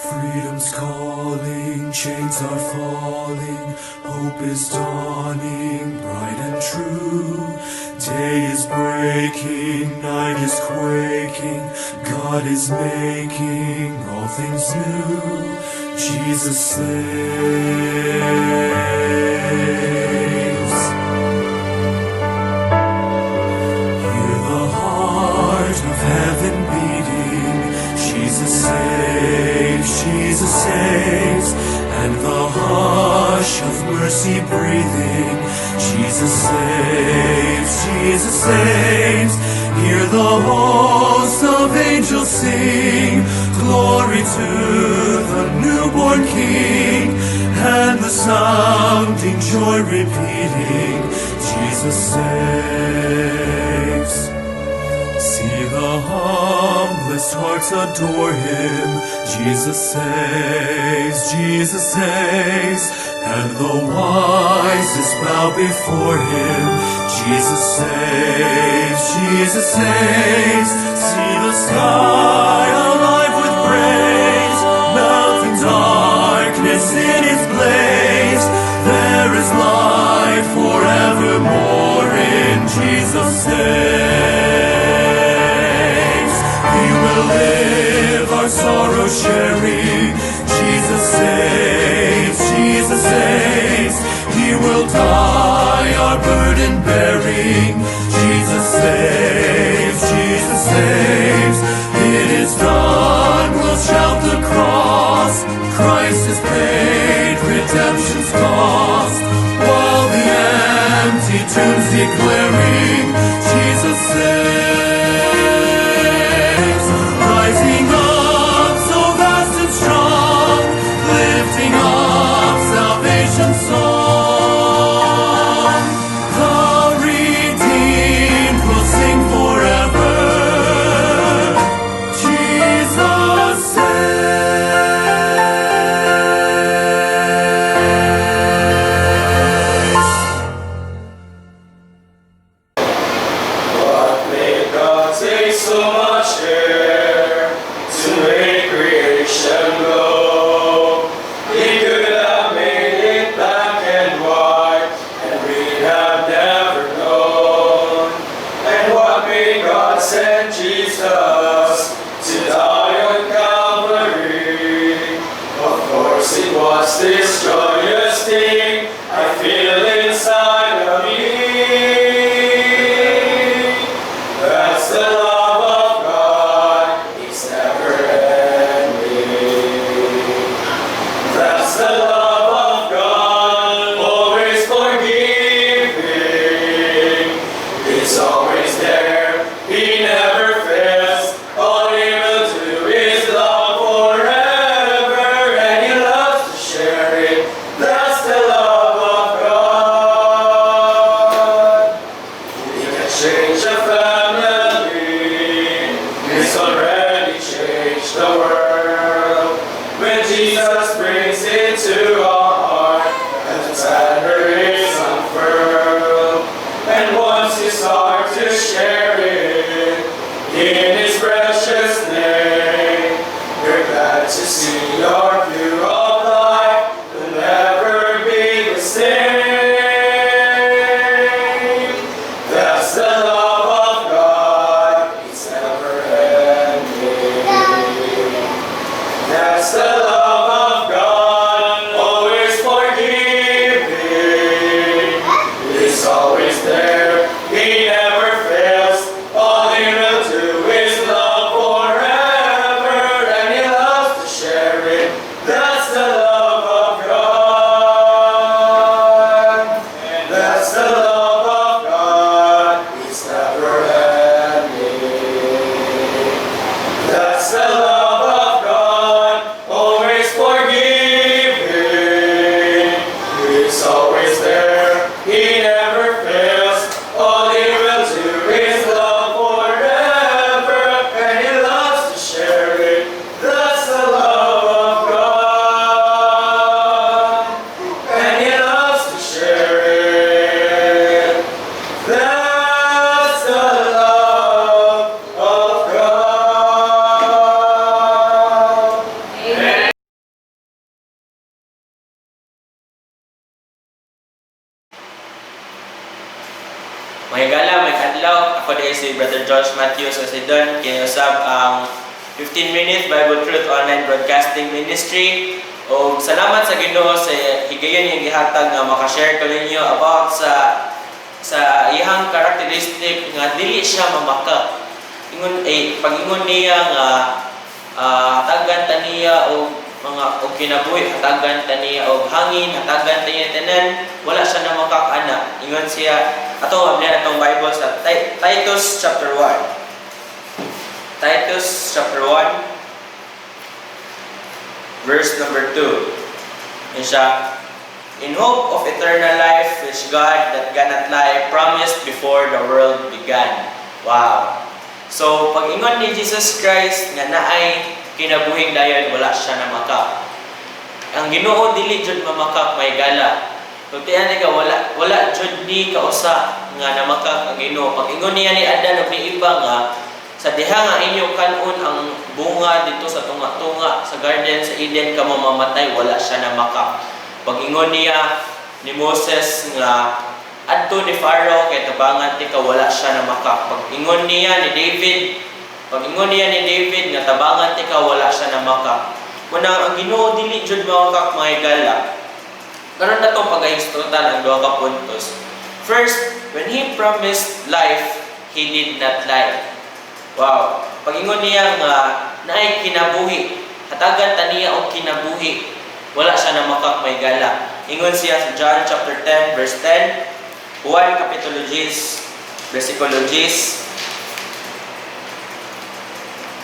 Freedom's calling, chains are falling, hope is dawning, bright and true. Day is breaking, night is quaking, God is making all things new. Jesus saves. Hear the heart of heaven beating. Jesus saves, Jesus saves, and the hush of mercy breathing. Jesus saves, Jesus saves. Hear the hosts of angels sing, glory to the newborn King, and the sounding joy repeating, Jesus saves. See the humblest hearts adore him. Jesus saves, Jesus saves, and the wisest bow before him. Jesus saves, Jesus saves. See the sky alive with praise, melting darkness in its blaze. There is light forevermore in Jesus saves. He will live our sorrow sharing. Jesus saves, Jesus saves. He will die our burden bearing. Jesus saves, Jesus saves. "It is done," will shout the cross. Christ has paid redemption's cost. While the empty tomb's declaring, Jesus saves. Rising up so vast and strong, lifting up salvation's song. The redeemed will sing forever. Jesus saves. What made God take so much care to make creation glow? He could have made it black and white, and we'd have never known. And what made God send Jesus to die on Calvary? Of course, it was this joyous thing I feel inside of me. That's the love of God, it's never ending. That's the love of God, always forgiving. He's always there, He never fails. All He will do is love forever, and He loves to share it. That's the love of God. He can change a family. He's already changed the world. When Jesus brings into our heart, and the banner is unfurled. And once you start to share it in His precious name, you're glad to see your view of life will never be the same. That's the love of God, it's never ending. That's the love of God, always forgiving. He's always there, He never fails. All He will do is love forever, and He loves to share it. That's the Ako diay si Brother Josh Matthews Osidon, kini usab ang 15 Minute Bible Truth Online Broadcasting Ministry. O salamat sa Ginoo sa higayon yung gihatag nga makashare ko ninyo about sa iyang characteristic nga dili siya mamaka. Ingon eh pag-ingon niya nga hatagan ta niya og mga og kinabuhi, hatagan ta niya og hangin, hatagan ta niya tanan, wala siya namakak ana. Ingon siya, ato ablihan atong Bible sa Titus chapter 1. Titus chapter 1 verse number 2. Yun siya, "In hope of eternal life, which God that cannot lie promised before the world began." Wow. So, pag ingon ni Jesus Christ nga naay kinabuhing dayon, wala siya namakak. Ang Ginoo dili jud mamakak, mga higala. Kung tiyan ka, wala wala jud ni kausa nga namakak ang Ginoo. Pag ingon niya ni Adan ug ni Eva nga sa diha nga inyo kanon ang bunga dito sa tunga-tunga sa garden sa Eden ka mamamatay, wala siya namakak. Pag ingon niya ni Moses nga adto ni Pharaoh kay tabangan ti ka, wala siya namakak. Pag ingon niya ni David nga tabangan ti ka, wala siya namakak. Muna ang Ginoo dili jud mamakak, mga higala. Karon na tong pagahisgutan ang duha ka puntos. First, when He promised life, He did not lie. Wow. Pag-ingon niya nga naay kinabuhi, hatagan ta niya og kinabuhi, wala siya namakak, mga higala. Ingon siya sa John chapter 10 verse 10, Juan kapitulo 10 versikulo 10,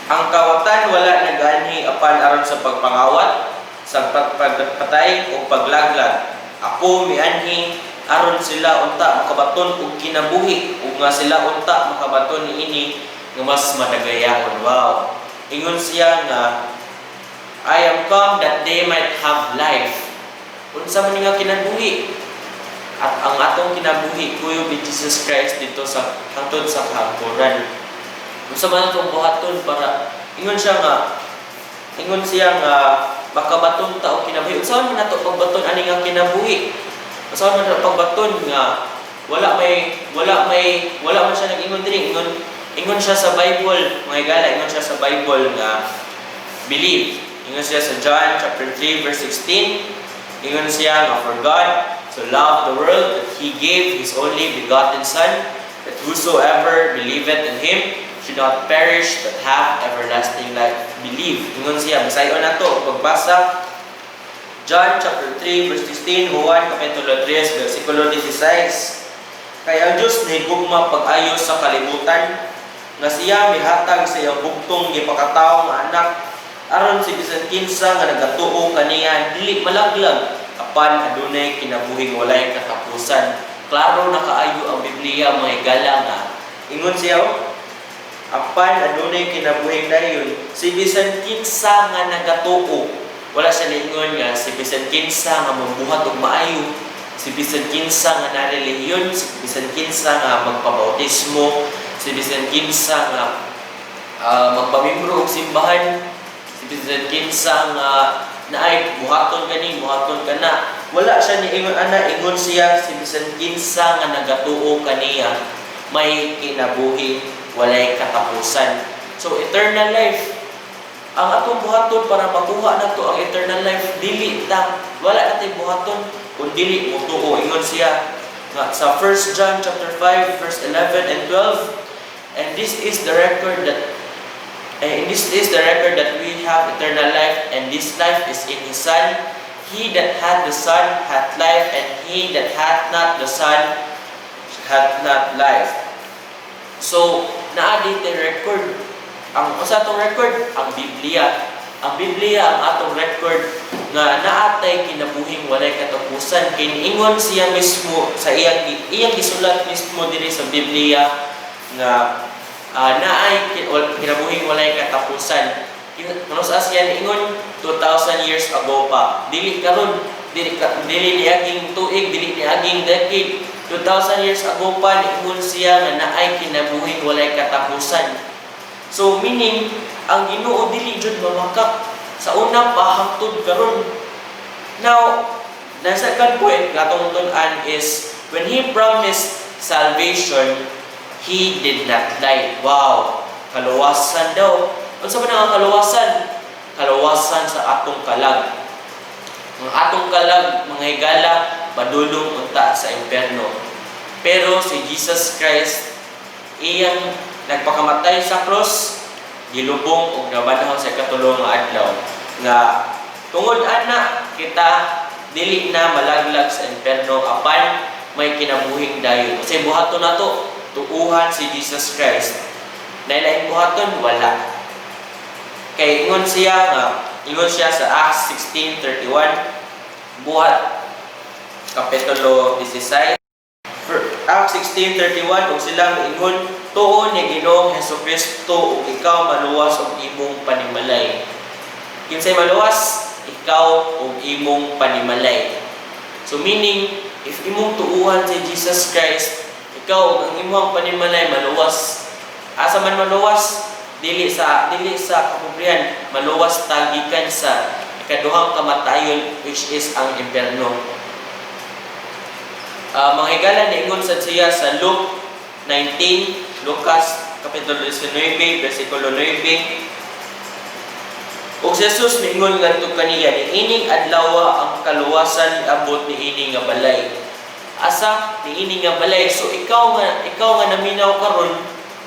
"Ang kawatan wala nagaanhi apan aron sa pagpangawat, sa pagpatay o paglaglag. Ako mianhi aron sila unta makabaton og kinabuhi ug nga sila unta makabaton niini nga mas madagayaon." Wow. Ingon siya nga, "I am come that they might have life." Unsa man nga kinabuhi? At ang atong kinabuhi kuyog ni Jesus Christ dito sa hangtod sa kahangturan. Unsa man atong buhaton para ingon siya nga makabaton ta og kinabuhi? Unsa man nato pagbaton ani nga kinabuhi? Unsa man nato pagbaton nga wala man siya nag-ingon diri? Ingon siya sa Bible, mga higala, ingon siya sa Bible nga believe. Ingon siya sa John chapter 3 verse 16. Ingon siya nga, "For God so loved the world that He gave His only begotten Son, that whosoever believeth in Him should not perish but have everlasting life." Believe. Ingon siya, basayon nato pagbasa. John chapter 3 verse 16, Juan kapitulo 3 versikulo 16. "Kay ang Dios nahigugma pag-ayo sa kalibutan nga siya mihatag sa iyang bugtong gipakatawo nga anak, aron si bisan kinsa nga nagatuo kaniya dili malaglag apan adunay kinabuhing walay katapusan." Klaro na kaayo ang Biblia, mga higala, nga ingon siya, oh, apan adunay kinabuhing dayon si bisan kinsa nga nagatuo. Wala siya niingon nga si bisan kinsa nga mambuhat og maayo, si bisan kinsa nga narelihiyon, si bisan kinsa nga magpabautismo, si bisan kinsa nga magpamembro og simbahan, si bisan kinsa nga naay buhaton kani, buhaton kana. Wala siya niingon ana. Ingon siya si bisan kinsa nga nagatuo kaniya may kinabuhi walay katapusan. So eternal life ang atong buhaton para makuha nato ang eternal life. Dili ta, wala natay buhaton kun dili motuo. Ingon siya nga sa 1 John chapter 5 verse 11 and 12, "And this is the record that we have eternal life, and this life is in His Son. He that hath the Son hath life, and he that hath not the Son hath not life." So, naa dito record. Ang usa atong record, ang Biblia. Ang Biblia ang atong record nga naatay kinabuhing walay katapusan. Kay niingon siya mismo sa iyang gisulat mismo diri sa Biblia nga naay kinabuhing walay katapusan. Kuno sa siya niingon 2000 years ago pa. Dili karon, dili niaging tuig, dili niaging decade. 2000 years ago pa niingon siya nga naay kinabuhing walay katapusan. So meaning ang Ginoo dili jud mamakak sa una pa hangtod karon. Now, the second point nga atong tun-an is when He promised salvation, He did not die. Wow! Kaluwasan daw. Unsa man ang kaluwasan? Kaluwasan sa atong kalag. Ang atong kalag, mga higala, padulong unta sa impyerno. Pero si Jesus Christ, iyang nagpakamatay sa cross, gilubong og nabanhaw sa ikatulo nga adlaw. Nga tungod ana kita dili na malaglag sa impyerno apan may kinabuhing dayon. Kasi buhaton nato, tuuhan si Jesus Christ. Naay laing buhaton, wala. Kay ingon siya sa Acts 16:31, Buhat kapitulo 16. Acts 16:31, ug sila miingon, "Tuo ni Ginoong Hesukristo ug ikaw maluwas ug imong panimalay." Kinsay maluwas? Ikaw ug imong panimalay. So meaning, if imong tuuhan si Jesus Christ, ikaw ug ang imong panimalay maluwas. Asa man maluwas? Dili sa kapobrihan, maluwas ta gikan sa ikaduhang kamatayon, which is ang impyerno. Mga higala, niingon sad siya sa Luke 19, Lucas Kapitulo 19, versikulo 9. Ug si Jesus miingon ngadto kaniya, "Niining adlawa ang kaluwasan niabot niini nga balay." Asa? Niini nga balay. So ikaw nga naminaw karon,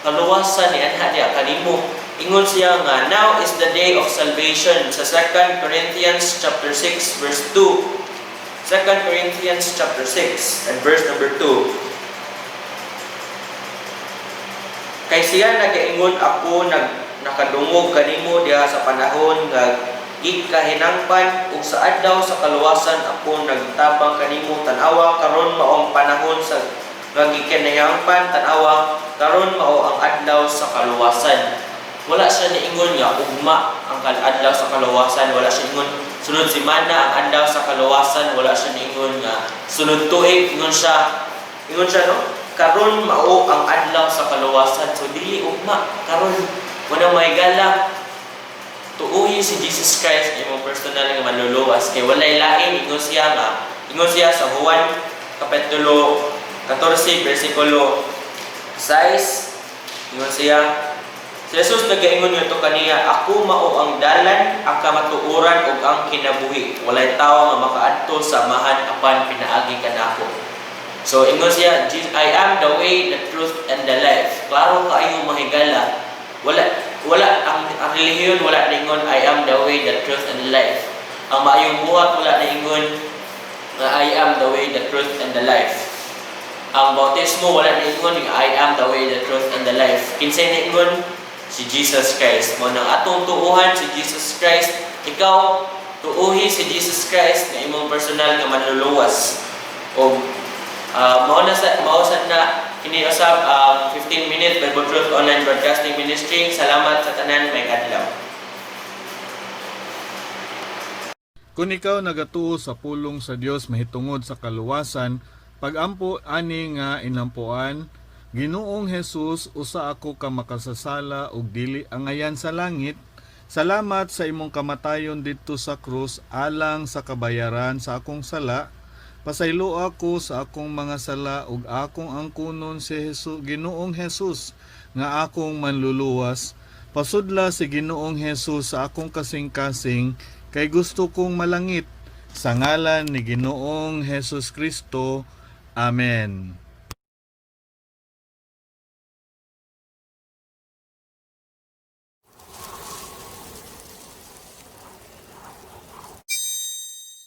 kaluwasan ni anha diha kanimo. Ingon siya nga now is the day of salvation sa 2 Corinthians chapter 6 verse 2. 2 Corinthians chapter 6 and verse number 2. Kay siya nagaingon, "Ako nakadungog kanimo diha sa panahon nga gikahinangpan ug sa adlaw sa kaluwasan ako nagtabang kanimo. Tan-awa karon, mao ang panahon sa nga gikinahangpan, tan-awa karon, mao ang adlaw sa kaluwasan." Wala siya niingon nga ugma ang adlaw sa kaluwasan, wala siya ingon sunod semana ang adlaw sa kaluwasan, wala siya niingon nga sunod tuig. Ingon siya, no, karon mao ang adlaw sa kaluwasan. So dili ugma, karon. Wala may gala, tuuhi si Jesus Christ imong personal nga manluluwas kay walay lain. Ingon siya sa Juan kapitulo 14 bersikulo 6, ingon siya, si Jesus nagaingon ngadto kaniya, "Ako mao ang dalan, ang kamatuoran ug ang kinabuhi. Walay tawo nga makaadto sa Amahan apan pinaagi kanako." So ingon siya, "I am the way, the truth and the life." Klaro kaayo, mga higala. Wala ang relihiyon, wala ningon, "I am the way, the truth and the life." Ang maayong buhat, wala ningon nga, "I am the way, the truth and the life." Ang bautismo, wala ningon nga, "I am the way, the truth and the life." Kinsay ningon? Si Jesus Christ. Mao nang atong tuuhan si Jesus Christ. Ikaw, tuuhi si Jesus Christ nga imong personal nga manluluwas. O mao sad na kini usab ang 15-minute Bible Truth Online Broadcasting Ministry. Salamat sa tanan, may adlaw. Kung ikaw nagatuo sa pulong sa Dios mahitungod sa kaluwasan, pagampo ani nga inampuan: "Ginoong Jesus, usa ako ka makasasala ug dili angayan sa langit. Salamat sa imong kamatayon didto sa krus alang sa kabayaran sa akong sala. Pasaylo ako sa akong mga sala ug akong angkunon si Jesus, Ginoong Jesus, nga akong manluluwas. Pasudla si Ginoong Jesus sa akong kasing-kasing kay gusto kong malangit. Sa ngalan ni Ginoong Jesus Kristo. Amen."